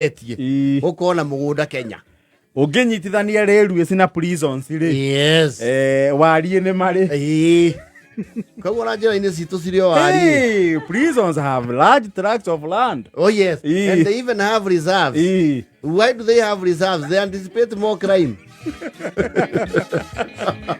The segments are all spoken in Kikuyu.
Etie Ũkorwo na mũgũnda Kenya. Ũngĩnyitithania railways na prisons rĩ, Yes. Wariĩ nĩ marĩ. Ĩĩ. Koguo na njĩra-inĩ citũ cirĩ o wariĩ. Hey, prisons have large tracts of land. Oh yes. Ĩĩ. And they even have reserves. Why do they have reserves? They anticipate more crime.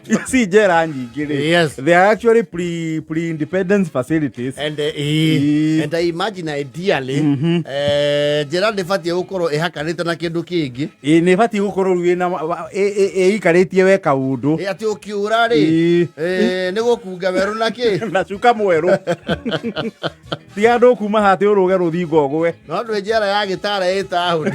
Ici njera nyingĩ rĩ, they are actually pre independence facilities. And and I imagine ideally, njĩra ndĩbatiĩ gũkorwo ĩhakanĩte na kĩndũ kĩngĩ. Ĩ, nĩ ĩbatiĩ gũkorwo rĩu ĩna ĩikarĩtie we kaũndũ. Atĩ ũkĩũra rĩ, nĩ gũkunga werũ na kĩ. Na cuka mwerũ, tiga andũ kuma hatĩ ũrũge rũthingo ũgwe. No ndwĩ njera ya gĩtara ĩ taũni.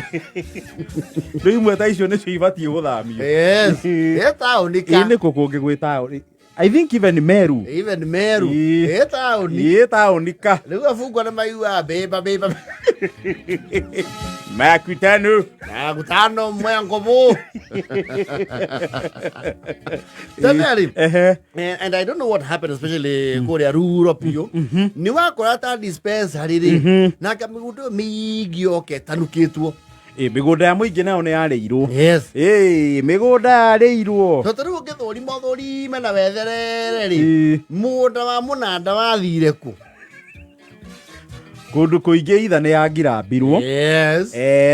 Rĩu imwe ta icio nĩcio ibatiĩ gũthamio. Yes, ĩ taũni Ĩ, ka. nĩ kũ kũngĩ gwĩ taũni? I think even Meru. Even Meru. Ĩ taũni. Ĩ taũni ka. Rĩu abungwa nĩ maiguaga bĩba bĩba. Makutano. Makutano mwengobu. Teberi. And I don't know what happened, especially kũrĩa ruro biũ. Nĩ wakora ta dispensary rĩ, na kamĩgũnda ĩyo mĩingĩ yoke ĩtanukĩtwo. Ĩ, mĩgũnda ya mũingĩ nayo nĩ yarĩirwo. Yes. Ĩ, mĩgũnda yarĩirwo. Tondũ rĩu ũngĩthũrima ũthũrime na wetherere rĩ, mũgũnda wa mũnanda wathire kũ? Kũndũ kũingĩ itha nĩ yangirambirwo.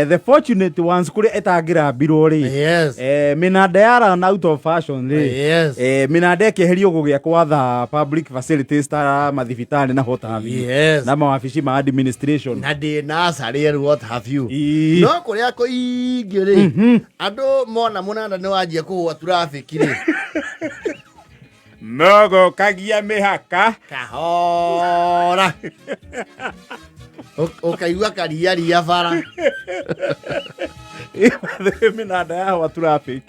The fortunate ones kũrĩa ĩtangĩrambirwo rĩ, mĩnanda ya run out of fashion rĩ, mĩnanda ĩkĩeherio gũgĩa kwatha public facilities ta mathibitarĩ na what have you, na mawabici ma administration. Na ndĩ nursery and what have you. Ii. No kũrĩa kũingĩ rĩ, andũ mona mũnanda nĩ wanjia kũhũa traffic rĩ, Mogokagia mĩhaka. Kahora. Ũkaigua karia ria bara. Mĩnanda ya hwa traffic.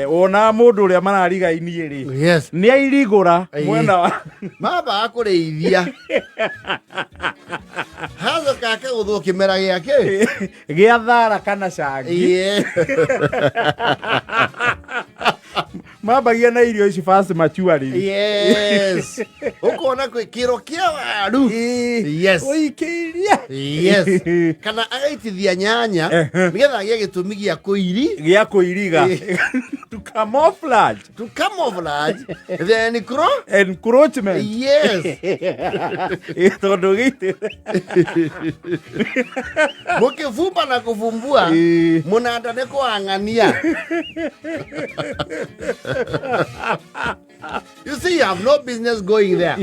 Wona mũndũ ũrĩa mararigainie rĩ, nĩ airigũra mwena wa Mambaga kũrĩithia, hacoka akagũthwo kĩmera gĩake gĩa thara kana cangi. Mambagia na irio ici fast maturing. Yes, ũkona kwĩ kĩro kĩa waru. Ũikĩirie. Yes, kana agaitithia nyanya nĩgetha agĩe gĩtũmi gĩa kũiri. Gĩa kũiriga, to camouflage. To camouflage the encroachment. Tondũ gĩitĩ Mũkĩbumba na kũbumbua, mũnanda nĩ kũang'ania. You see, you have no business going there.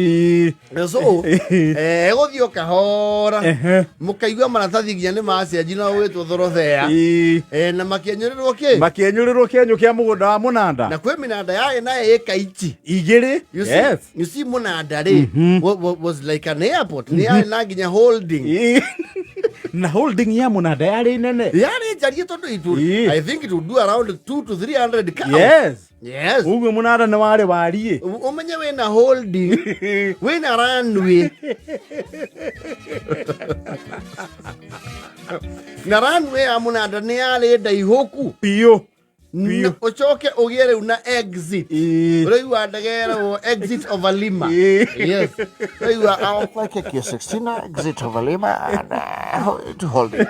So gũthiĩ o kahora, mũkaigua maratathi nginya nĩ macenji na ũgwĩtwo thorothea. Na makĩenyũrĩrwo kĩ. Makĩenyũrĩrwo kĩenyũ kĩa mũgũnda wa mũnanda. Na kwĩ mĩnanda yarĩ na ĩka ici igĩrĩ. You see, you see, mũnanda rĩ was like an airport, nĩ yarĩ na nginya holding. Na holding ya mũnanda yarĩ nene. Yarĩ njarie tondũ it would, I think it would do around 2 to 300 cows. Yes. Ũguo mũnanda nĩ warĩ wariĩ. Ũmenye wĩna holding, wĩna runway, na runway ya mũnanda nĩ yarĩ ndaihũku biũ. Na Biũ. ũcoke ũgĩe rĩu na exit. Ũraigua ndege ĩragwo exit over Lima. Yes, ũraigua Take your 16 exit over Lima and to hold it.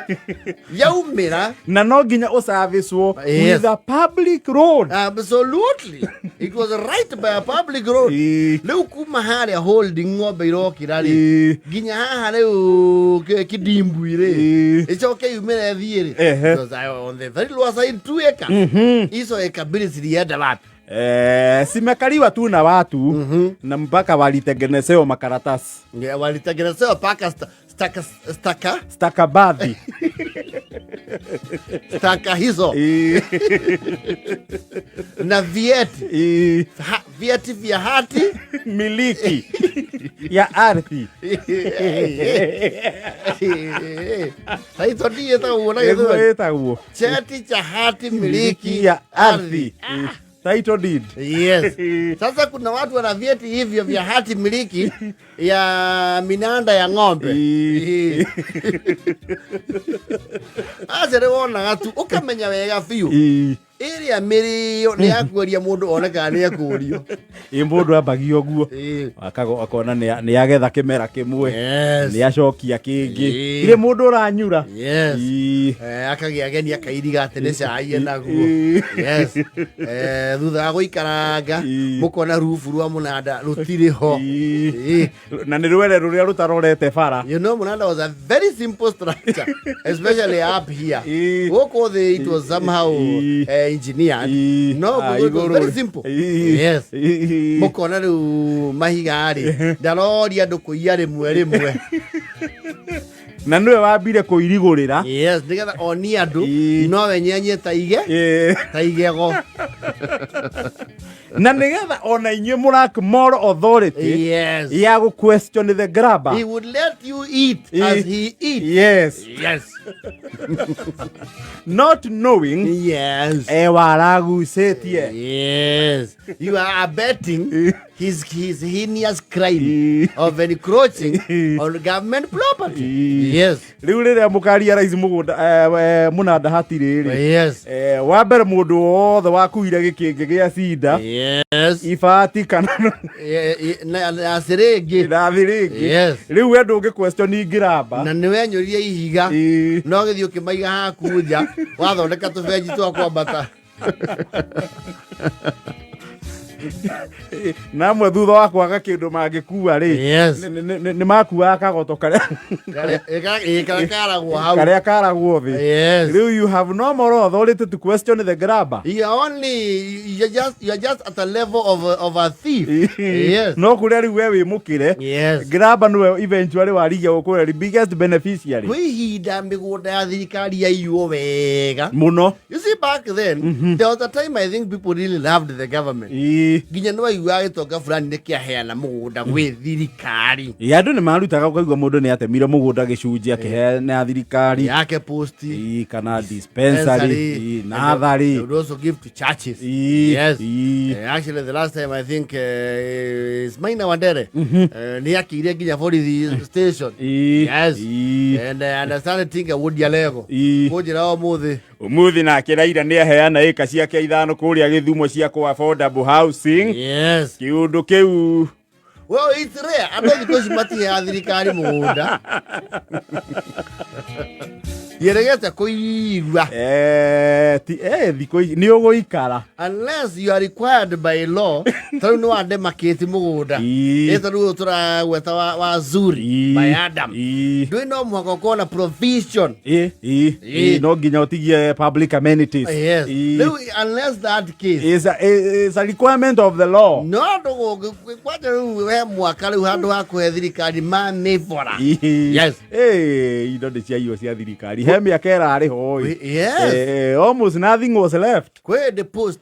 Yaumĩra. Na no nginya ũcabicwo with a public road. Absolutely, it was right by a public road. Rĩu kuma harĩa holding ng'ombe irokĩra rĩ, nginya haha rĩu kĩdimbwi rĩ, ĩcoke yumĩre ĩthiĩ rĩ. It was on the very lower side, 2 acres. Hizo eka mbili zilienda wapi? Zimekaliwa tu na watu na mpaka walitengenezewa makaratasi. Yeah, walitengenezewa paka staka staka Stakabadhi. Staka hizo na vyeti. Vyeti vya hati miliki ya ardhi. Taito ndiye ĩtagwo na Nĩguo Gĩthweri. ĩtagwo Cheti cha hati miliki ya ardhi. Title deed. Yes. Sasa kuna watu wana vyeti hivyo vya hati miliki ya minanda ya ng'ombe. Aca rĩ wonaga tu ũkamenya wega biũ ĩrĩa mĩrĩo nĩ ya kuoria mũndũ one kana nĩ ekũrio. Ĩ mũndũ ambagia ũguo. Akona nĩ agetha kĩmera kĩmwe. Nĩ acokia kĩngĩ. Irĩ mũndũ ũranyura. Yes. Akagĩa ageni akairiga atĩ nĩ cai enaguo. Yes. Thutha wa gũikaranga mũkona rubu rwa mũnanda rũtirĩ ho. Na nĩ rwere rũrĩa rũtarorete bara. You know, Munanda was a very simple structure, especially up here. Gũkũ thĩ it was somehow engineered. No, Ah, it was igũrũ. very simple. Yes. Mũkona rĩu mahiga rĩ, ndaroria andũ kũiya rĩmwe rĩmwe. Na nĩwe wambire kũirigũrĩra. Yes, nĩgetha onie andũ no wenyenye ta ige ta igego. Na nĩgetha ona inyuĩ mũrak moral authority ya gũ question the grabber. He would let you eat as he eats. Yes. Yes. Not knowing ewa aragucĩtie. Yes. You are abetting his heinous crime of encroaching on government property. Yes. Rĩu rĩrĩa mũkaria raici mũgũnda mũnanda hatirĩ rĩ. Yes. Wa mbere mũndũ wothe wakuire gĩkĩngĩ gĩa cinda. Yes. Ibati kana Na thĩrĩngĩ. Na thĩrĩngĩ. Yes. Rĩu we ndũngĩ question ngiramba. Na nĩ wenyũrire ihiga. No gĩthiĩ ũkĩmaiga haku nja wathondeka tũbenji twa kwambata. Na amwe thutha wa kwaga kĩndũ mangĩkua rĩ. Yes. Nĩ makuaga kagoto karĩa Karĩa karagwo hau. Karĩa karagwo thĩ. Yes. Rĩu you have no moral authority to question the grabber. You are only you are just at a level of a thief. Yes. No kũrĩa rĩu we wĩ mũkĩre. Yes. Grabber nĩwe eventually warigia gũkũrĩa the biggest beneficiary. Kwĩ ihinda mĩgũnda ya thirikari yaiywo wega Mũno. You see, back then, there was a time I think people really loved the government. Nginya nĩ waiguaga gĩtonga fulani nĩ kĩaheana mũgũnda gwĩ thirikari. Ĩ, andũ nĩ marutaga ũkaigua mũndũ nĩ atemire mũgũnda gĩcunjĩ akĩheana thirikari. Yake posti. Ĩ, kana dispensary, ĩ, And natharĩ. they would also give to churches. Yes. Actually, the last time I think is Maina Wandere. Nĩ akĩire nginya borithi station. Yes. And I understand Tinga Woody Alego. Kũnjĩra ũmũthĩ. Umuthi nake Raila nĩ aheana ĩka ciake 5 kũrĩa Gĩthumo cia kũ affordable housing. Yes. Kĩũndũ kĩu. Well, it's rare. Andũ thikũ ici matiheaga thirikari mũgũnda. Yeregete kũigua. Ti, thikũ ici nĩ ũgũikara. Unless you are required by law, ta rĩu nĩ wandemakĩti mũgũnda. Ĩ ta rĩu ũyũ tũragweta wa Zuri by Adam. Ndũĩ no mũhaka ũkorwo na provision. Ĩ, no nginya ũtigie public amenities. Yes. Rĩu unless that case. Is a requirement of the law. No andũ kwanja rĩu he mwaka rĩu handũ ha kũhe thirikari mamĩbora. Yes. Indo nĩ ciaiywo cia thirikari. He mĩaka ĩrarĩ ho ĩ. Yes. Almost nothing was left. Kwĩ ndĩ post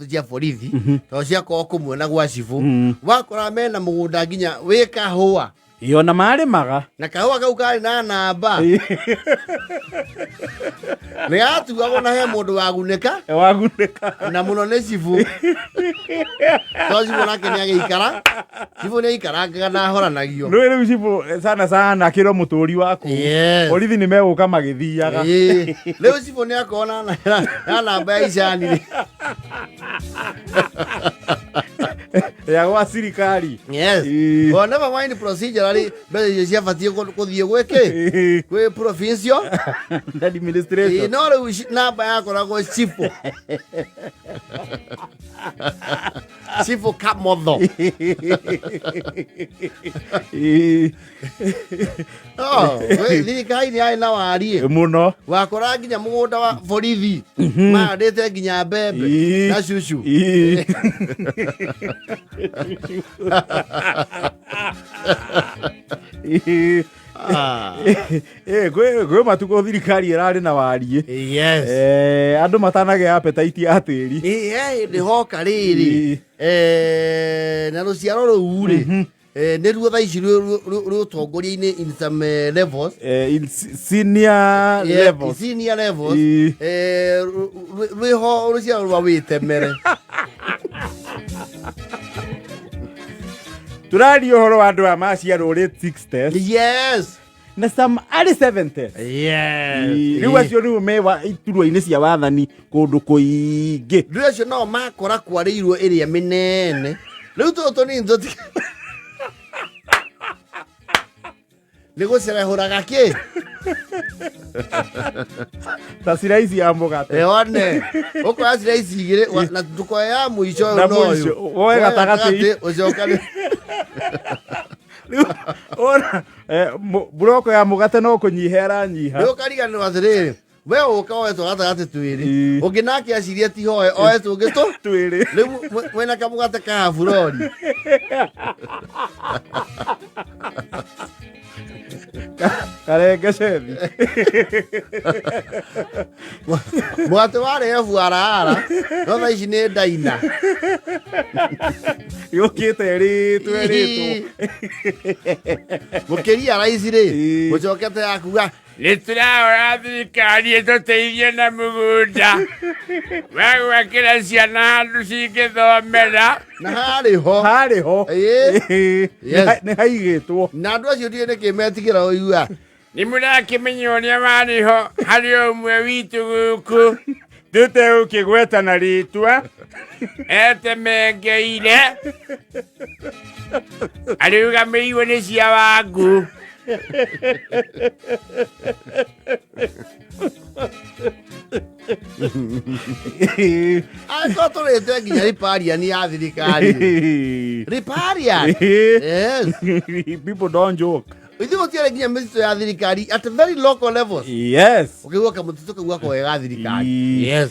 cia borithi tondũ ciakorwo kũmwe na gwa cibũ wakora mena mũgũnda nginya wĩ kahũa. Ĩ, ona marĩmaga. Na kahũa kau karĩ na namba. Nĩ gatuagwo na he mũndũ wagunĩka. Wagunĩka. Na mũno nĩ cibũ. Tondũ cibũ nake nĩ agĩikara. Cibũ nĩ aikarangaga na ahoranagio. Nĩ rĩu cibũ sana sana akĩrwo mũtũri waku. Yes. Borithi nĩ megũka magĩthiaga. Ĩĩ. Rĩu cibũ nĩ akorwo na namba ya icani rĩ. Ya gwa thirikari. Yes. Well, never mind procedurally, mbeca icio ciabatiĩ gũthiĩ gwĩ kĩ? Gwĩ provincial administration. Ĩĩ, no rĩu namba yakoragwo cibũ. Cibũ Kamotho. Oh, thirikari nĩ yarĩ na wariĩ. Mũno. Wakora nginya mũgũnda wa borithi mahandĩte nginya mbembe na cucu. Kwĩ matukũ thirikari ĩrarĩ na wariĩ. Yes. Andũ matanagĩa appetite ya tĩri. He hĩndĩ hoka rĩrĩ. Na rũciaro rũu rĩ, nĩruo thaa ici rwĩ ũtongoria-inĩ in some levels. In senior Yeah, levels. senior levels. Rwĩho rũciaro rwa wĩtemere. Tũraria ũhoro wa andũ aya maciarwo late 60s. Yes. Na some early 70s. Yes. Rĩu acio rĩu me iturwa-inĩ cia wathani kũndũ kũingĩ. Rĩu acio nao makora kwarĩirwo ĩrĩa mĩnene. Rĩu tũtũ tũnini tũti nĩ gũcerehũraga kĩ Ta ciraici ya mũgate. One ũkoya ciraici igĩrĩ na ndũkoya ya mũico ũyũ Na na mũico, ũyũ. woe gatagatĩ. Ũcokane. Rĩu, ona, mburoko ya mũgate no kũnyiha ĩranyiha. Rĩu ũkariganĩrwo atĩrĩrĩ, we ũka woetwo gatagatĩ twĩrĩ. Ũngĩ nake acirie ti hoe oe tũngĩ tũ Twĩrĩ. Rĩu mwĩna kamũgate ka haburori. Karengecethi. Mũgate warĩ FRR no thaa ici nĩ ndaina. Yũkĩte ĩrĩtwo ĩrĩtwo. Mũkĩria raici rĩ, mũcokete ya kuga Nĩ tũrahora thirikari ĩtũteithie na mũgũnda wa gwakĩra ciana handũ cingĩthomera. Na harĩ ho. Harĩ ho. Ĩĩ. Ĩĩ. Yes. Nĩ haigĩtwo. Na andũ acio ndiũĩ nĩkĩ metigĩra ũigua. Nĩ mũrakĩmenya ũrĩa warĩ ho harĩ o ũmwe witũ gũkũ tũtegũkĩgweta na rĩtwa etemengeire arũgamĩirwo nĩ cia wangu. Angĩkorwo tũrĩte nginya riparian ya thirikari. Riparian. Yes. People don't joke. Ithuĩ gũtiarĩ nginya mĩtitũ ya thirikari at very local levels. Yes. Ũkĩigua kamũtitũ kau gako ga thirikari. Yes.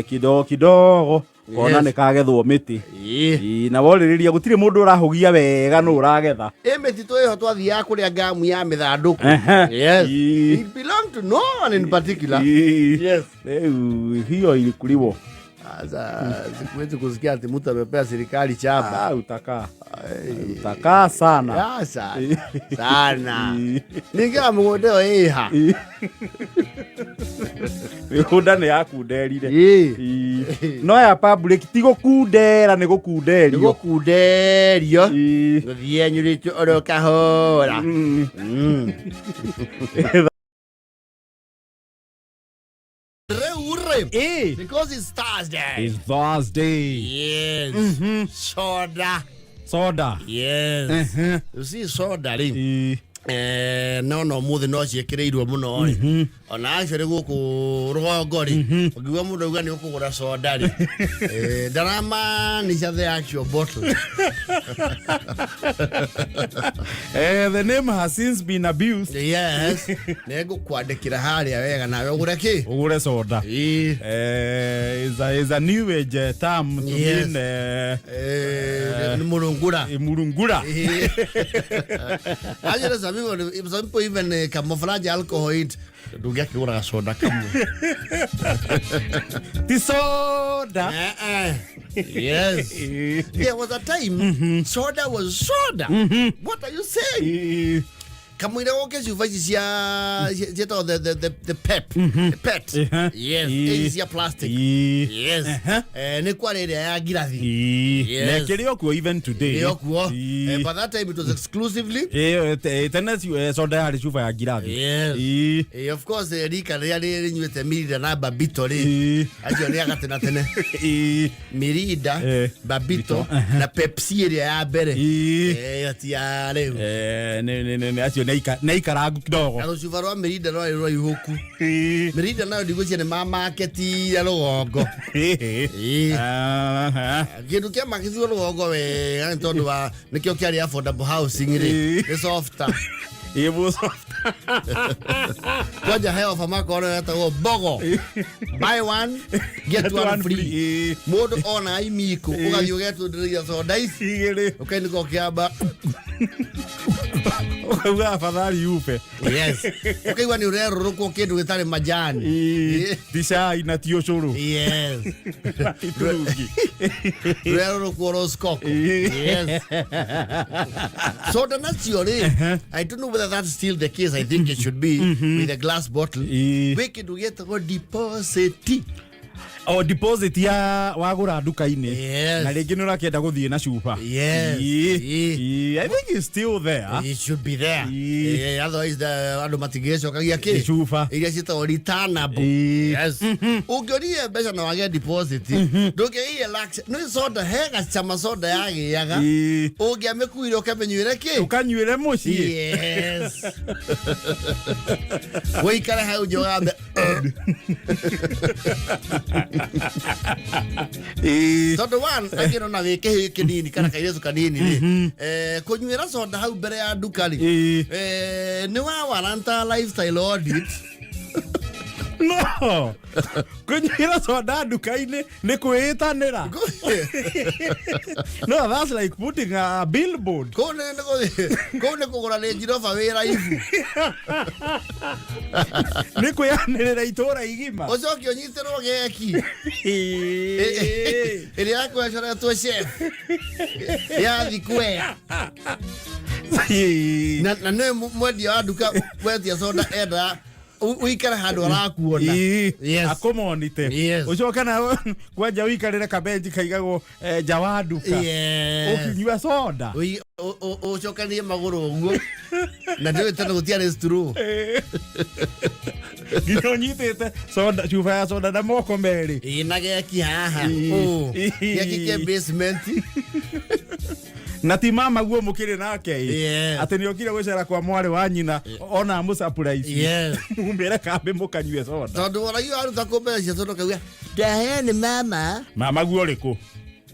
Kidogo kidogo kona Yes. nĩ kagethwo mĩtĩ. Ĩĩ. Ĩĩ, na worĩrĩria gũtirĩ mũndũ ũrahũgia wega nũ ũragetha. Ĩ mĩtitũ ĩho twathiaga kũrĩa ngamu ya mĩthandũkũ. Yes. It belong to no one in particular. Yes. Rĩu hiyo ilikuliwo. Sasa siku kusikia ati mtu amepea serikali chapa. Ah, utakaa. Utakaa sana. Ya, sana. Sana. Ningĩ wa mũgũnda ĩyo ĩha. Mĩgũnda nĩ yakunderire. Ĩĩ. Ĩĩ. No ya public ti gũkundera nĩ Nĩ gũkunderio. gũkunderio. Ĩĩ. Gũthiĩ nyurĩtio oro kahora. Rĩu rĩ. Ĩĩ. Because it's Thursday. It's Thursday. Yes. Soda. Soda. Yes. You see soda rĩ. Ĩĩ. No no mũthĩ no ciĩkĩrĩirwo mũno rĩ, ona actually gũkũ rũgongo rĩ, ũngiuga mũndũ auga nĩ ũkũgũra soda rĩ, ndaramaanisha the actual bottle. The name has since been abused. Yes, nĩ ngũkwandĩkĩra harĩa wega nawe ũgũre kĩ. Ũgũre soda. Ĩĩ. Is a new age term to Yes. mean Nĩ mũrũngũra. Murungura. Actually, some people even camouflage alcohol it. Ndũngĩakĩgũra gacoda kamwe. Ti soda. Eh. Yes. There was a time soda was soda. What are you saying? Ĩĩ. Kamũira woke cuba ici cia ciĩtagwo the pep. The pet. Yes. Ici cia plastic. Ĩĩ. Yes. Nĩ kwarĩ ĩrĩa ya ngirathi. Ĩĩ. Yes. Na ĩkĩrĩ o kuo even today. Ĩyo kuo. Ĩĩ. But that time it was exclusively. Ĩĩ, tene soda yarĩ cuba ya ngirathi. Yes. Ĩĩ. Of course, rika rĩrĩa rĩnyuĩte Mirinda na Babito rĩ, Ĩĩ. acio nĩ agatena tene. Ĩĩ. Mirinda, Babito na Pepsi ĩrĩa ya mbere. Ĩĩ. Ĩyo ti ya rĩu. Acio nĩ aikarangu kidogo. Na rũcuba rwa Mirinda rwarĩ rũraihũku. Ĩĩ. Mirinda nayo ndigwĩciria nĩ ma market ya rũgongo. Ĩĩ. Ĩĩ. Aha. Kĩndũ kĩa makĩtirwo rũgongo wega nĩ tondũ wa nĩkĩo kĩarĩ affordable housing rĩ, Ĩĩ. nĩ softer. Ĩĩ, mũco. Kwanja he ofa makorwo yetagwo bogo, buy one get one free. Ĩĩ. Mũndũ ona imiko ũgathiĩ ũgetũndĩrĩria soda ici Igĩrĩ. ũkainũka ũkĩamba. Ũkauga afadhali ufe. Yes, ũkaigua nĩ ũrerũrũkwo kĩndũ gĩtarĩ majani. Ĩĩ. Ti cai na ti ũcũrũ. Yes. Na ti turungi. Rũrerũrũkwo roskoko. Ĩĩ. Yes, soda nacio rĩ, I don't know whether that's still the case. I think it should be with a glass bottle. Ĩĩ. Gwĩ kĩndũ gĩetagwo deposit. O deposit ya wagũra nduka-inĩ. Yes. Na rĩngĩ nĩ ũrakĩenda gũthiĩ na cuba. Yes. Ĩĩ. Ĩĩ. Ĩĩ, I think it's still there. It should be there. Ĩĩ. Otherwise andũ matingĩcokagia kĩ Cuba. iria ciĩtagwo returnable. Ĩĩ. Yes. Ũngĩonire mbeca na wagĩa deposit, ndũngĩgĩire lux nĩ soda, he gacama soda yagĩaga. Ĩĩ. Ũngĩamĩkuire ũkamĩnyuĩre kĩ? Ũkanyuĩre mũciĩ. Yes. Wĩikare hau njogambe. Ĩĩ. Tondũ one angĩrona wĩ kĩhĩ kĩnini kana kairĩtu kanini rĩ, kũnyuĩra soda hau mbere ya nduka rĩ, Ĩĩ. nĩ wa waranta lifestyle audit. No kũnyuĩra soda nduka-inĩ nĩ kwĩĩtanĩra. No, that's like putting a billboard. Kũu nĩ kũgũra Range Rover wĩ raibu. Nĩ kwĩanĩrĩra itũra igima. Ũcoke ũnyitĩrwo geki Ĩĩ. ĩrĩa yakwecoretwo chef ya thikwea. Ĩĩ. Na nĩ mwendia wa nduka wetia soda enda ũikare handũ arakuona. Ĩĩ. Yes. Akũmonite. Yes. Ũcoke na kwanja ũikarĩre kabenji kaigagwo nja wa nduka. Yes. Ũkĩnyua soda. Ũcokanie magũrũ ũguo na ndĩũĩ tondũ gũtiarĩ straw. Nginya ũnyitĩte soda, cuba ya soda na moko merĩ. Ĩĩ, na geki haha. Ĩĩ. Ũũ. Ĩĩ. Geki kĩ basement. Na ti mama guo mũkĩrĩ nake ĩ. Yes. Atĩ nĩ okire gũcera kwa mwarĩ wa nyina ona amũ surprise. Yes. Mumĩre kambĩ mũkanyue soda. Tondũ woragia waruta kũ mbeca cia soda ũkauga ndahe nĩ mama. Mama guo ũrĩkũ?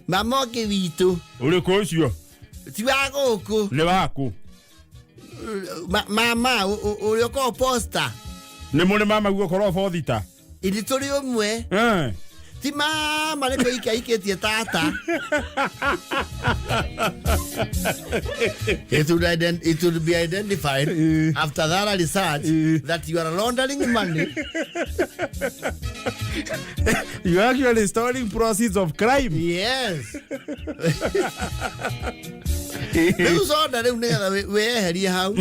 Mama ũngĩ witũ. Ũrĩkũ ũcio? Ti wa gũkũ. Nĩ waku? Mama ũrĩa ũkoragwo posta. Nĩ mũrĩ mama guo ũkoragwo bothita? Ithuĩ tũrĩ ũmwe. Ti mama nĩ kũikia aikĩtie tata. It would be identified after that research that you are laundering money. You are actually storing proceeds of crime. Yes. Rĩu soda rĩu nĩgetha wĩyeherie hau,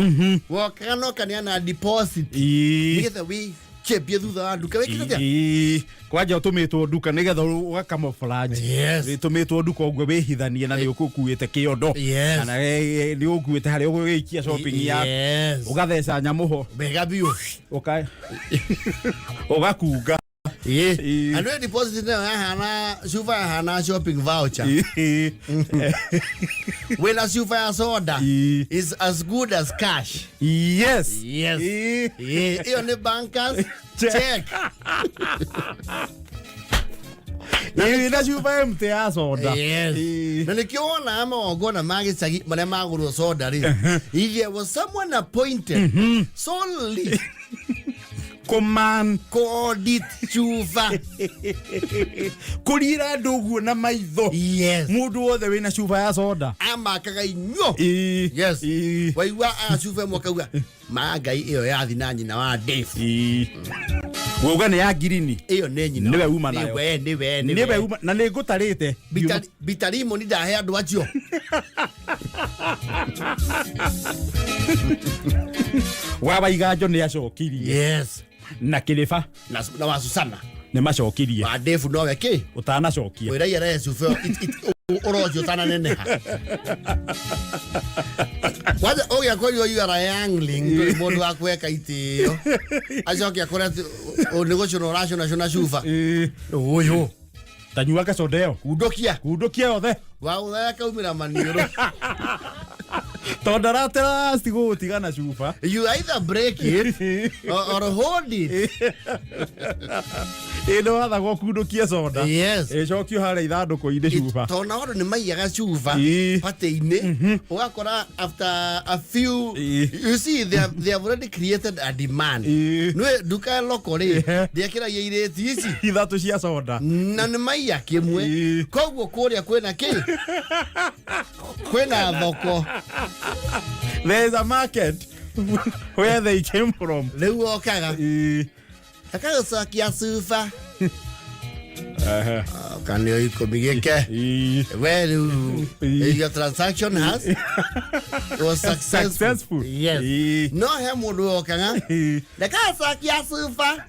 wokaga no kaneana deposit nĩgetha wĩchĩmbie thutha wa nduka wĩkĩte atĩa? Ĩĩ. Kwanja ũtũmĩtwo nduka nĩgetha ũgakamoflaji. Yes. Ũtũmĩtwo nduka ũguo wĩhithanie na nĩ ũgũkuĩte kĩondo. Yes. Kana nĩ ũkuĩte harĩa ũgũgĩikia shopping yaku. Yes. Ũgatheca nyamũ ho. Wega biũ. Ũgakunga. Ĩĩ. Ĩĩ. Andũ deposit nayo yahana cuba, yahana shopping voucher. Wĩna cuba ya soda Ĩĩ. is as good as cash. Yes. Yes. Ĩĩ. Ĩĩ, ĩyo nĩ bankers Check. check. Ĩĩ, na cuba empty ya soda. Yes. Ĩĩ. Na nĩkĩo wonaga magongona ma gĩcagi marĩa magũrwo soda rĩ, if there was someone appointed solely Kũman kũaudit cuba. Kũriĩra andũ ũguo na maitho. Yes. Mũndũ wothe wĩna cuba ya soda. Amakaga inyuo. Ĩĩ. Yes. Ĩĩ. Waigua aya cuba ĩmwe akauga ma Ngai ĩyo yathi na nyina wa Dave. Ĩĩ. Wauga nĩ ya ngirini. Ĩyo nĩ nyina. Nĩwe uma nayo. Nĩwe, nĩwe, Nĩwe nĩwe. uma na nĩ ngũtarĩte. Bitarimo ni ndahe andũ acio. Wa Waiganjo nĩ acokirie. Yes. Na kĩrĩba. Na wa Susana. Nĩ macokirie. Wa Dave nowe kĩ? Ũtanacokia. Wĩra arehe cuba ĩyo, ũrocio ũtananeneha. Kwanza ũgĩakorirwo you are a youngling, ndũrĩ mũndũ wa kweka itĩo. Acoke akore atĩ nĩ gũcũna ũracũna cũna cuba. Ĩĩ. Ũyũ. Tanyua gacoda ĩyo. Kundukia. Kundukia yothe. Wa ũthaya kaumĩra maniũrũ. Tondũ aratera gũgũtiga na cuba. You either break it or hold it. Ĩ nĩ wathagwo kundukie soda. Yes. Ĩcokio harĩa ithandũkũ-inĩ cuba. Tondũ nao andũ nĩ maiyaga cuba Ĩĩ. patĩ-inĩ, ũgakora after a few, Ĩĩ. you see they have already created a demand. Ĩĩ. Nĩ nduka loko rĩ, Ĩĩ. ndĩekĩragia irĩti ici Ithatũ cia soda. Na nĩ maiya kĩmwe. Ĩĩ. Koguo kũrĩa kwĩna kĩ, kwĩna thoko. There is a market where they came from. Rĩu okaga Ĩĩ. akagũcokia cuba. Kanio ikũmi gĩke. We rĩu your transaction has was successful. Successful. Yes. No he mũndũ wokaga ndakacokia cuba.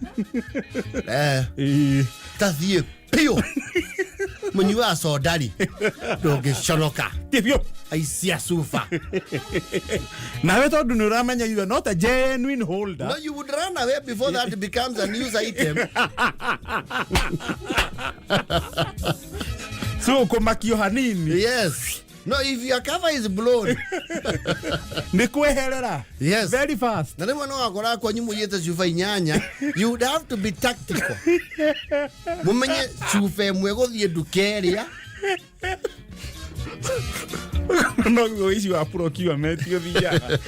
Tathiĩ piũ. Mũnyuaga soda rĩ ndũngĩconoka. Biũ. Aicia cuba. Nawe tondũ nĩ ũramenya you are not a genuine holder. No, you would run away before that becomes a news item. So kũmakio hanini. Yes. No, if your cover is blown. Nĩ kweherera. Yes. Very fast. Na rĩmwe no wakora kwanyu mũiyĩte cuba inyanya, you would have to be tactical. Mũmenye cuba ĩmwe gũthiĩ nduka ĩrĩa. No ici wa procurement ũthiaga.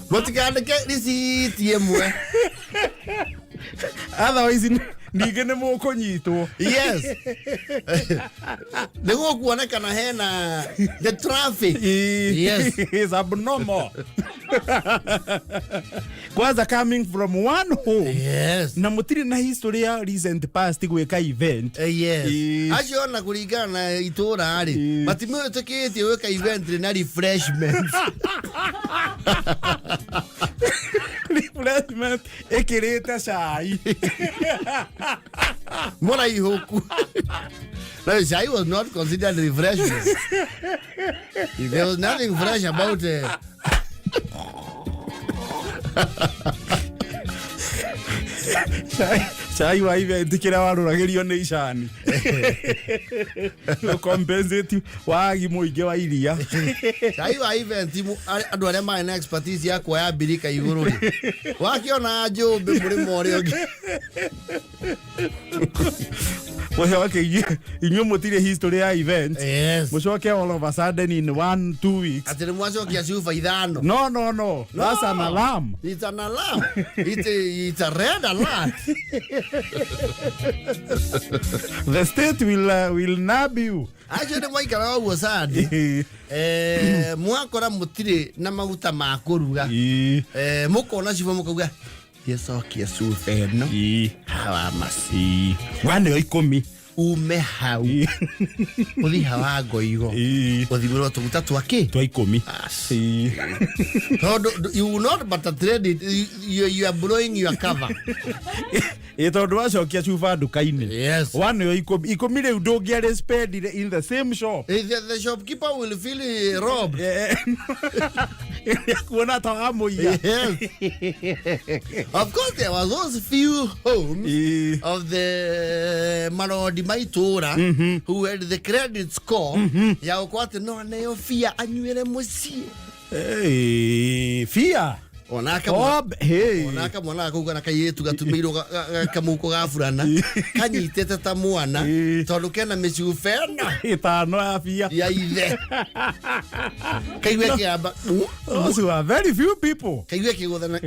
Mũtikandĩke riciti ĩmwe. Otherwise ningĩ nĩ mũkũnyitwo. Yes. Nĩguo kuonekana hena the traffic. Yes. Is abnormal. Kwanza coming from one home. Yes. Na mũtirĩ na history ya recent past gwĩka event. Yes. Acio ona kũringana na itũra rĩ, matimwĩtĩkĩtie gwĩka event rĩ na refreshment. Refreshment ĩkĩrĩte cai. Mũraihũku. No, cai was not considered refreshment. There was nothing fresh about it. Cai wa event kĩrĩa warũragĩrio nĩ icani. Compensate wagi mũingĩ wa iria. Cai wa event andũ arĩa marĩ na expertise ya kuoya mbirika igũrũ rĩ, wakĩona njũmbĩ mũrĩmo ũrĩa ũngĩ. Mũcoke inyuĩ mũtirĩ history ya event. Yes. Mũcoke all of a sudden in 1-2 weeks. Atĩ nĩ mwacokia cuba ithano. No, no, no. That's an alarm. It's an alarm. It's a red alert. The state will nab you. Acio nĩ mwaikara ũguo sandi. Mwakora mũtirĩ na maguta ma kũruga. Mũkona cuba mũkauga gĩcokie cuba ĩno. Hawa masi. Wane ikũmi. Ume hau. Ũthiĩ hawa ngoigo. Ũthimĩrwo tũguta twa kĩ? Twa ikũmi. Tondũ you will not but trade it. You are blowing your cover. Tondũ wacokia cuba nduka-inĩ. Yes. Wane ikũmi. Ikũmi rĩu ndũngĩarĩ spend in the same shop. The shopkeeper will feel robbed. Kuona ta wamũiya. Yes. Of course there were those few homes of the marodi maitũra who had the credit score ya gũkorwo atĩ no aneo bia anyuĩre mũciĩ. Bia? Onaka mwana gakau kana kairĩtu gatumĩirwo kamũhuko ga burana kanyitĩte ta mwana tondũ kena mĩcuba ĩno ĩtano ya bia ya ithe. Kaigue kĩamba. Those were very few people. Kaigue kĩgũthana.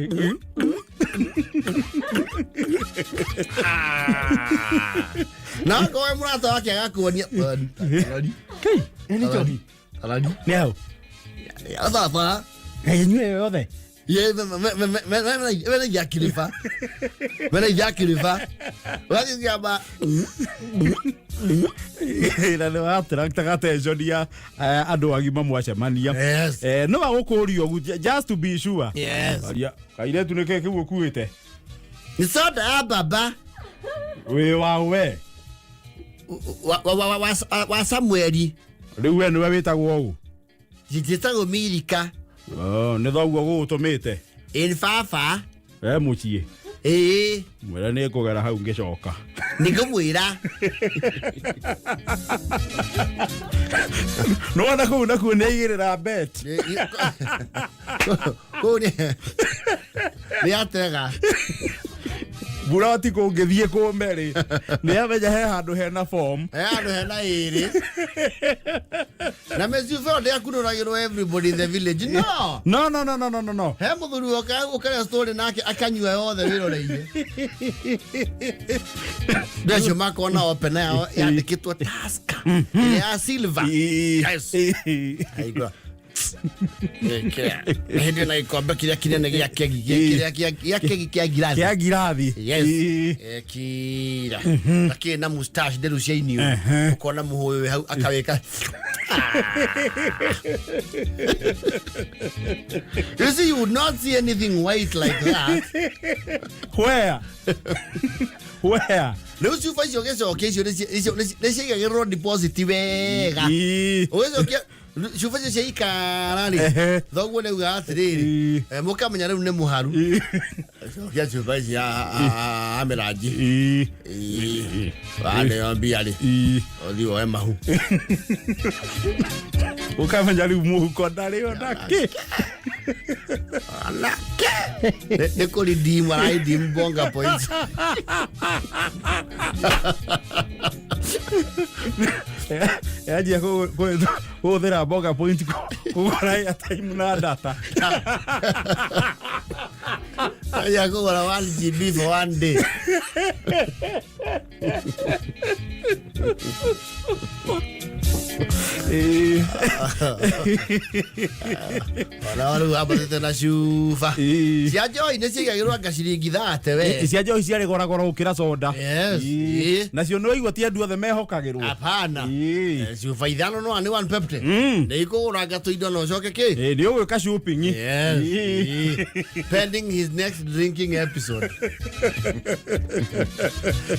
Na akorwo mũrata wake agakuonia. Kei, nĩ njohi. Tarani. Nĩ hau. Ya baba. Ngai inyuĩ yothe. Ye, mena ijakiriba. Mena ijakiriba. Ũgathiĩ kĩamba. Na nĩ wa-attractaga attention ya andũ agima mwacemania. Yes. No agũkũria ũguo, just to be sure. Yes. Aria, kairĩtu nĩkĩ kĩu ũkuĩte? Nĩ soda ya baba. Wĩ wa we? Wa Samueli. Rĩu we nĩwe wĩtagwo ũũ? Njĩtagwo Milika. Oh, nĩ thoguo gũgũtũmĩte? Ĩ baba. E mũciĩ? Ĩĩ. Mwĩre nĩ ngũgera hau ngĩcoka. Nĩ ngũmwĩra. Nĩwona kũu nakuo nĩ aigĩrĩra bet. Kũu nĩ atega. Buroti kũngĩthiĩ kũme rĩ, nĩ amenya he handũ hena form. He handũ hena ĩrĩ. Na mĩcuba ĩyo ndĩakunũragĩrwo everybody in the village. No. No, no, no, no, no, no, no. He mũthuri woka ũkarĩa story nake akanyua yothe wĩroreire. Andũ acio makona open yao yandĩkĩtwo Tusker. Ĩrĩa ya silver. Yes. Aigua. Ĩkĩra. Hĩndĩ na gĩkombe kĩrĩa kĩnene gĩa kegi, kĩrĩa gĩa kegi kĩa ngirathi. Kĩa ngirathi. Yes. Ĩĩ. Ekira. Gakĩrĩ na mustache nderu cia iniũrũ. Ũkona mũhũyũ wĩ hau akawĩka. You see, you would not see anything white like that. Where? Where? Rĩu cuba icio ũgĩcokia icio nĩ ciaigagĩrĩrwo deposit wega. Ĩĩ. Ũgĩcokia cuba icio ciaikara rĩ, thoguo nĩ augaga atĩrĩrĩ, Ĩĩ. mũkamenya rĩu nĩ mũharu. Ĩĩ. Cokia cuba ici a mĩranji. Ĩĩ. Waneo mbia rĩ, Ĩĩ. ũthiĩ woe mahu. Ũkamenya rĩu mũhuko ndarĩ ona kĩ. Anake. Nĩ kũridimu araidimu bonga points. Yanjia kũhũthĩra mboga point kũgũra airtime na data. Ya kũgũra 1 GB for one day. Ĩĩ. Ona rĩu ambatĩte na cuba. Ĩĩ. Cia njohi nĩ ciigagĩrwo anga ciringi thate we. Cia njohi ciarĩ goragora gũkĩra soda. Yes. Ĩĩ. Ĩĩ. Nacio nĩ waigua ti andũ othe mehokagĩrwo. Hapana. Ĩĩ. Cuba ithano no nĩ one pepte. Nĩ ikũgũranga tũindo na ũcoke kĩ? Ĩĩ, nĩ ũgwĩka shopping. Yes. Ĩĩ. Ĩĩ. Pending his next drinking episode.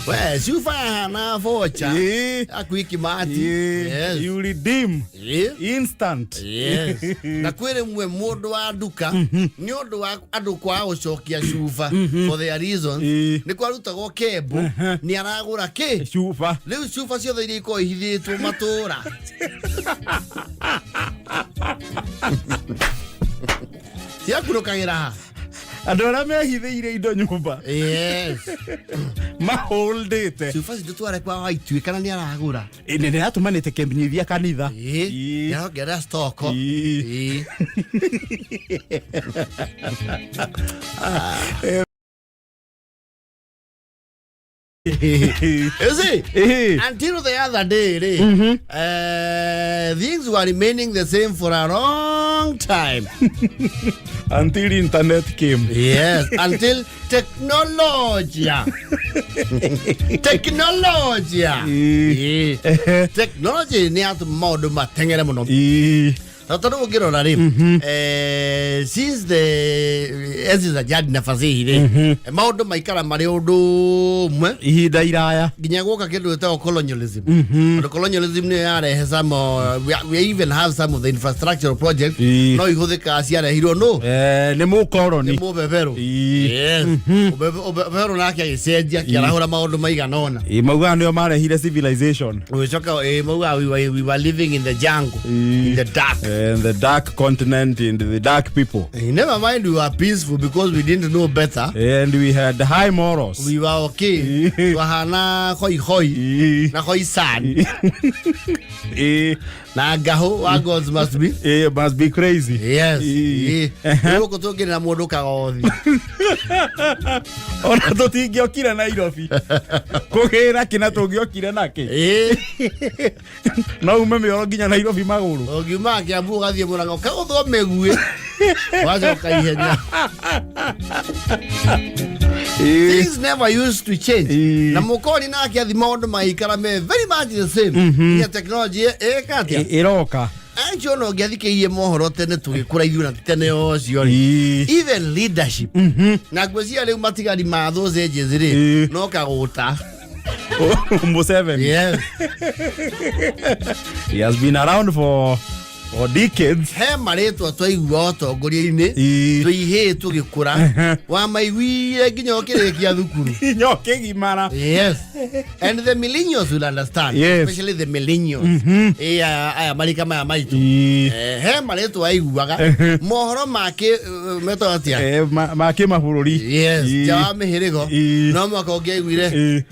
We, cuba yahana bocha. Ĩĩ. Akuikimati. Ĩĩ. Yes. You redeem Ĩĩ. instant. Yes. Na kwĩ rĩmwe mũndũ wa nduka nĩ ũndũ wa andũ kwaga gũcokia cuba for their reasons Ĩĩ. nĩ kwarutagwo kembo nĩ aragũra kĩ Cuba. rĩu cuba ciothe iria ikoragwo ihithĩtwo matũra ciakunũkagĩra ha Andũ arĩa mehithĩire indo nyũmba yes maholdĩte. cuba cindũtware kwa waituĩ kana nĩ aragũra Ĩĩ, nĩ ndĩratũmanĩte kĩmenyithia kanitha. Ĩĩ, Ĩĩ. nĩarongerera stoko Ĩĩ. Ĩĩ. You see, Ĩĩ. until the other day, rĩ, things were remaining the same for a long time. Until internet came. Yes, until technology. Technology. Ĩĩ. Ĩĩ. Technology nĩ yatũma maũndũ mateng'ere mũno. Ĩĩ. Na tondũ ũngĩrora rĩ, since the enzi za jadi na fasihi rĩ, maũndũ maikara marĩ ũndũ ũmwe Ihinda iraya. nginya gwoka kĩndũ gĩtagwo colonialism. Tondũ colonialism nĩyo yarehe some, we even have some of the infrastructural projects Ĩĩ. no ihũthĩkaga ciarehirwo nũ Nĩ nĩ mũkoroni. mũbeberũ. Ĩĩ. Yes. Ũbeberũ nake agĩcenjia akĩarahũra maũndũ maigana ũna. Ĩĩ, maugaga nĩo marehire civilization. Ũgĩcoka maugaga we were living in the jungle, Ĩĩ. in the dark. And the dark continent and the dark people. Never mind, we were peaceful because we didn't know better. And we had high morals. We were okay. Ĩĩ. Twahana hoi hoi Ĩĩ. na hoi san Ĩĩ. na ngahũ wa gods must be. Ĩĩ, must be crazy. Yes. Ĩĩ. Ĩĩ. Rĩu gũkũ tũngĩrĩ na mũndũ kagothi. Ona tũtingĩokire Nairobi kũgĩra kĩ na tũngĩokire nakĩ. Ĩĩ. No ume mĩoro nginya Nairobi magũrũ. Ũngiuma Kĩambu ũgathiĩ Mũrang'a ũkagũthwo mĩguĩ. Wacoka ihenya. Things never used to change. Ĩĩ. Na mũkori nake athi maũndũ maikara me very much the same. Nginya technology ĩka atĩa? Ĩroka. Ancio ona ũngĩathikĩrĩirie mohoro tene tũgĩkũra ithuĩ na ti tene ũcio rĩ. Ĩĩ. Even leadership. Na ngwĩciria rĩu matigari ma those ages rĩ Ĩĩ. no kagũta. Museveni. Yes. He has been around for decades. He marĩtwa twaigua ũtongoria-inĩ Ĩĩ. tũihĩĩ tũgĩkũra wamaiguire nginya ũkĩrĩkia thukuru. Nginya ũkĩgimara. Yes. And the millennials will understand. Yes. Especially the millennials. Ĩĩ aya marika maya maitũ. Ĩĩ. He marĩtwa waiguaga mohoro make metagwo atĩa? Ma kĩmabũrũri. Yes, Ĩĩ. nja wa mĩhĩrĩgo Ĩĩ. no mwaka ũngĩaiguire Ĩĩ.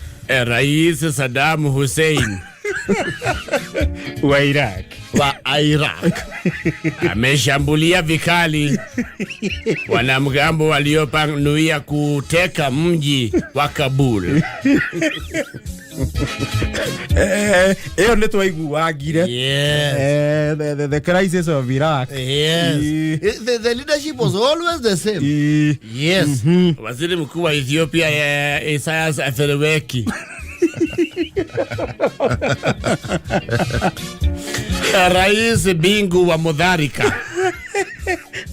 Rais Saddam Hussein wa Iraq. Wa Iraq ameshambulia vikali wanamgambo waliopanuia kuteka mji wa Kabul. Ĩyo nĩ twaiguangire. The crisis of Iraq. The leadership was always the same. Yes. Waziri mkuu wa Ethiopia, Isaias Afwerki. Rais Bingu wa Mutharika.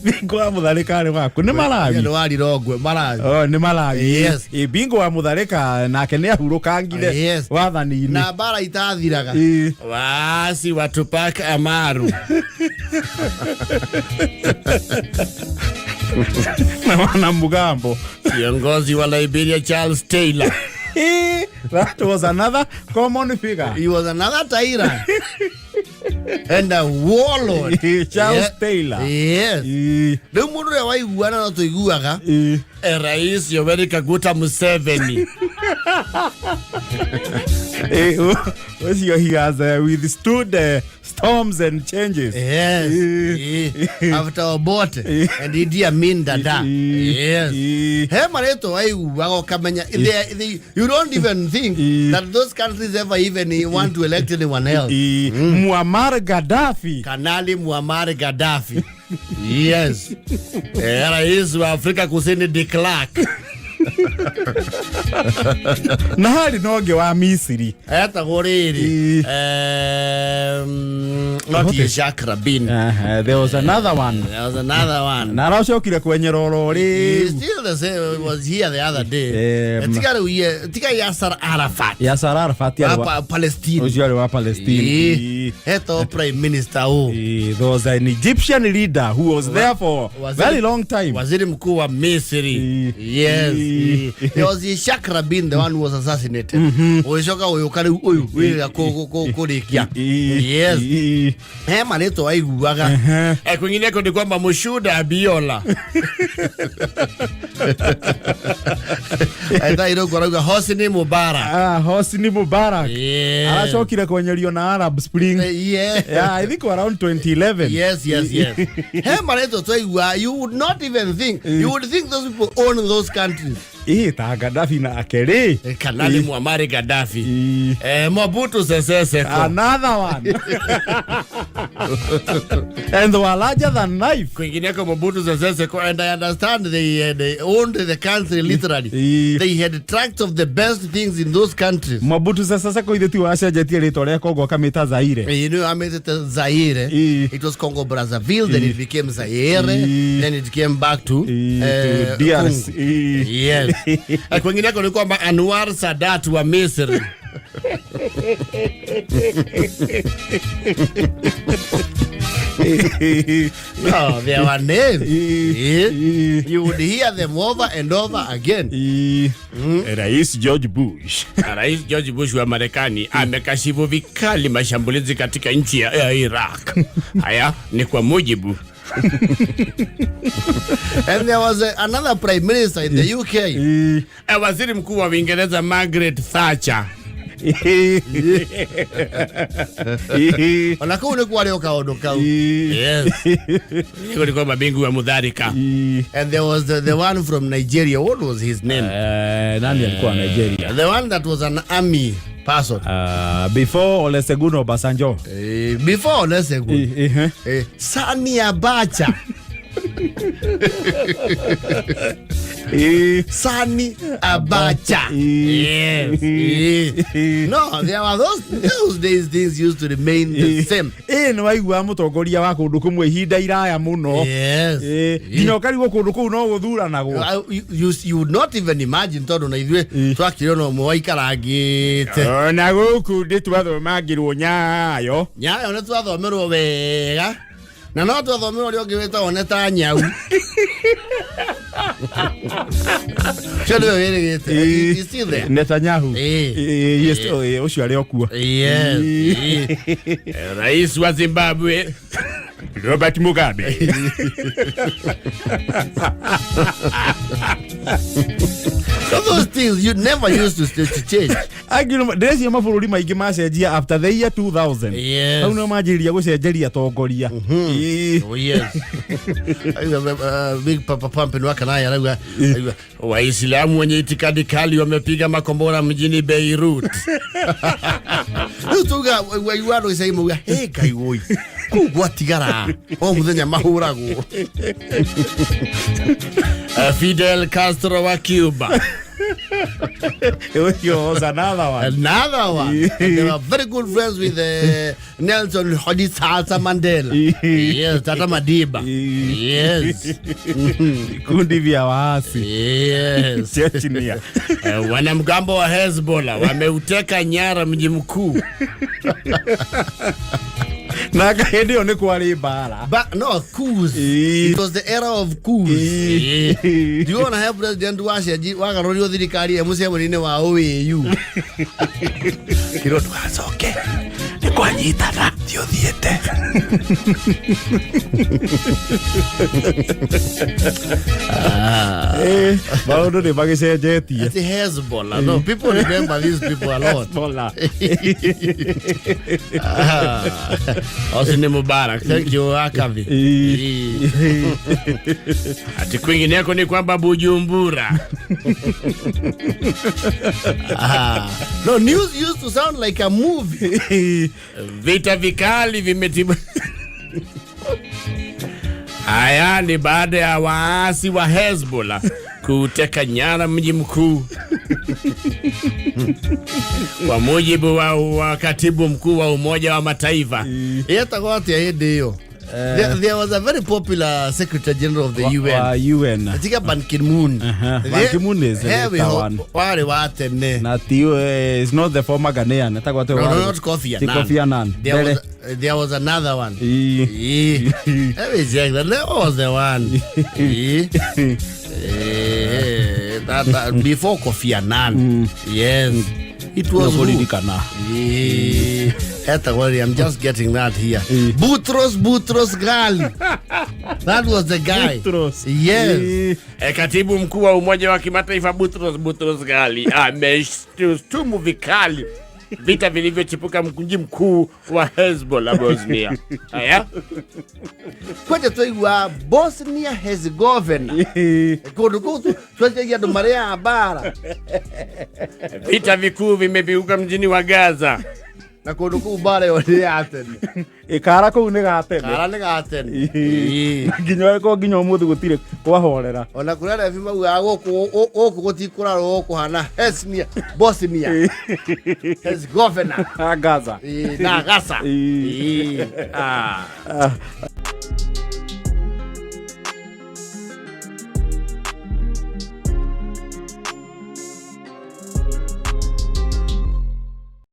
Bingu wa Mutharika arĩ waku? Nĩ Malawi? Nĩ warirongwe Malawi. Oh, nĩ Malawi. Yes. Ĩ, Bingu wa Mutharika nake nĩ ahurũkangire wathani-inĩ. Na mbara itathiraga. Waasi wa Tupac Amaru. Na wanamgambo. Kiongozi wa Liberia, Charles Taylor. That was another common figure. He was another tyrant and a warlord. Charles Taylor. Yes. Rĩu mũndũ ũrĩa waiguana no tũiguaga. Rais Yoweri Kaguta Museveni. Ũcio he has withstood storms and changes. Yes. After Obote and Idi Amin Dada. Yes. He marĩtwa waiguaga ũkamenya you don't even think that those countries ever even want to elect anyone else. Muammar Gaddafi. Kanali Muammar Gaddafi. Yes. Rais wa Afrika Kusini, de Klerk. Na harĩ na ũngĩ wa Misiri. Etagwo rĩrĩ, not Yitzhak Rabin. There was another one. There was another one. Na aracokire kwenyera oro He's rĩu. still the same. He was here the other day. Tiga rĩu tiga Yasser Arafat. Yasser Arafat arĩ Wa Palestine. Ũcio arĩ wa Palestine. Etagwo prime minister ũ? There was an Egyptian leader who was there for very long time. Waziri mkuu wa Misri. Yes. There was Yitzhak Rabin, the one who was assassinated. Ũgĩcoka ũyũka rĩu ũyũ wĩrĩga kũrĩkia. Yes. He marĩtwa waiguaga. Kwingineko ni kwamba Moshood Abiola. Ethairwo kũrauga Hosni Mubarak. Ah, Hosni Mubarak. Aracokire kwenyerio na Arab Spring. Yeah, I think around 2011. Yes. He marĩtwa twaigua, you would not even think. You would think those people own those countries. Ĩ, ta Gaddafi nake rĩ. Kanali Muammar Gaddafi. Mobutu Sese Seko. Another one. And they were larger than life. Kwingineko Mobutu Sese Seko. And I understand they owned the country literally. They had tracts of the best things in those countries. Mobutu Sese Seko ithe ti wacenjetie rĩtwa rĩa Congo akamĩta Zaire. I made it Zaire. It was Congo Brazzaville, then it became Zaire, then it came back to, To DRC. Congo. Yes. Kwingineko ni kwamba Anwar Sadat wa Misri. Oh, there were names. You would hear them over and over again. Rais George Bush. Rais George Bush wa Marekani amekashifu vikali mashambulizi katika nchi ya Iraq. Haya ni kwa mujibu. And there was another prime minister in the UK. Waziri mkuu wa Uingereza, Margaret Thatcher. Ona kũu nĩ kwarĩ o kaũndũ kau. Yes. Niko ni kwamba Bingu wa Mutharika. And there was the one from Nigeria. What was his name? Nani alikuwa Nigeria? The one that was an army person. Before Olusegun Obasanjo. Before Olusegun. Sani Abacha. Sani Abacha. Yes. No, there were those days things used to remain the same. Ĩ, nĩ waigua mũtongoria wa kũndũ kũmwe ihinda iraya mũno. Yes. Nginya ũkarigwo kũndũ kũu no gũthuranagwo. You would not even imagine tondũ na ithuĩ twakĩrĩ ona ũmwe waikarangĩte. Ona gũkũ ndĩ twathomangĩrwo Nyayo. Nyayo nĩ twathomerwo wega na no twathomerwo ũrĩa ũngĩ wĩtagwo Netanyahu. Ũcio nĩwe wĩrĩgĩte. He's still there. Netanyahu. Yes, ũcio arĩ o kuo. Yes. Rais wa Zimbabwe, Robert Mugabe. So those things you never used to change. Angĩ ndĩreciria mabũrũri maingĩ macenjia after the year 2000. Yes. Hau nĩo manjĩrĩria gũcenjeria atongoria. Ĩĩ. Oh, yes. Big Papa Pump ni wakanaya arauga arauga, Waislamu wenye itikadi kali wamepiga makombora mjini Beirut. Rĩu tuga waigua andũ icagi mauga hey Ngai woi kũu gwatigara o mũthenya mahũragwo. Fidel Castro wa Cuba. Ũcio was another one. Another one. And they were very good friends with Nelson Rolihlahla Mandela. Yes, Tata Madiba. Yes. Vikundi vya waasi. Yes. Chechnya. Wanamgambo wa Hezbollah wameuteka nyara mji mkuu. Na hĩndĩ ĩyo nĩ kwarĩ mbara. But no, coups. It was the era of coups. Do you wanna have president wacenji wagarũrirwo thirikari e mũcemanio-inĩ wa OAU? Kĩrwo ndũgacoke nĩ kwanyitana ti ũthiĩte. Maũndũ nĩ magĩcenjetie. Ati Hezbollah. No, people remember these people a lot. Hezbollah. Hosni Mubarak. Thank you, Akavi. Ati kwingineko ni kwamba Bujumbura. Ah. No, news used to sound like a movie. Vita vikali vimetibu. Haya ni baada ya waasi wa Hezbollah kuteka nyara mji mkuu. Kwa mujibu wa katibu mkuu wa Umoja wa Mataifa. Yetagwo atĩa hĩndĩ ĩyo? There was a very popular Secretary General of the UN. Wa UN. Tiga Ban Ki-moon. Ban Ki-moon is He the wĩho one. warĩ wa tene. Na ti is not the former Ghanaian. Etagwo atĩa No, no, warĩ? not Kofi Ti Annan. Kofi Annan. There Mbere. was another one. Ĩĩ. Ĩĩ. Let me check that. That was the one. Ĩĩ. That before Kofi Annan. Yes. It was who? Nĩũkũririkana. Ĩĩ. Etagwo rĩ, I'm just getting that here. Ĩĩ. Boutros Boutros Ghali. That was the guy. Boutros. Yes. Ĩĩ. Katibu mkuu wa Umoja wa Kimataifa Boutros Boutros Ghali ameshtumu vikali vita vilivyochipuka mji mkuu wa Hezbollah Bosnia. Haya. Kwanja twaigua Bosnia Herzegovina. Kũndũ kũu twanjagia andũ marĩa mbara. Vita vikuu vimepiuka mjini wa Gaza. Na kũndũ kũu mbara ĩyo nĩ ya tene. Ĩkara kũu nĩ ga tene. Kara nĩ ga tene. Ĩĩ. Nginya ko nginya ũmũthĩ gũtirĩ kwahorera. Ona kũrĩa rebi maugaga gũkũ gũkũ gũtikũrarwo gũkũhana Hesnia Bosnia Herzegovina Gaza. Ĩĩ, na Gaza. Ĩĩ. Ĩĩ. Ah.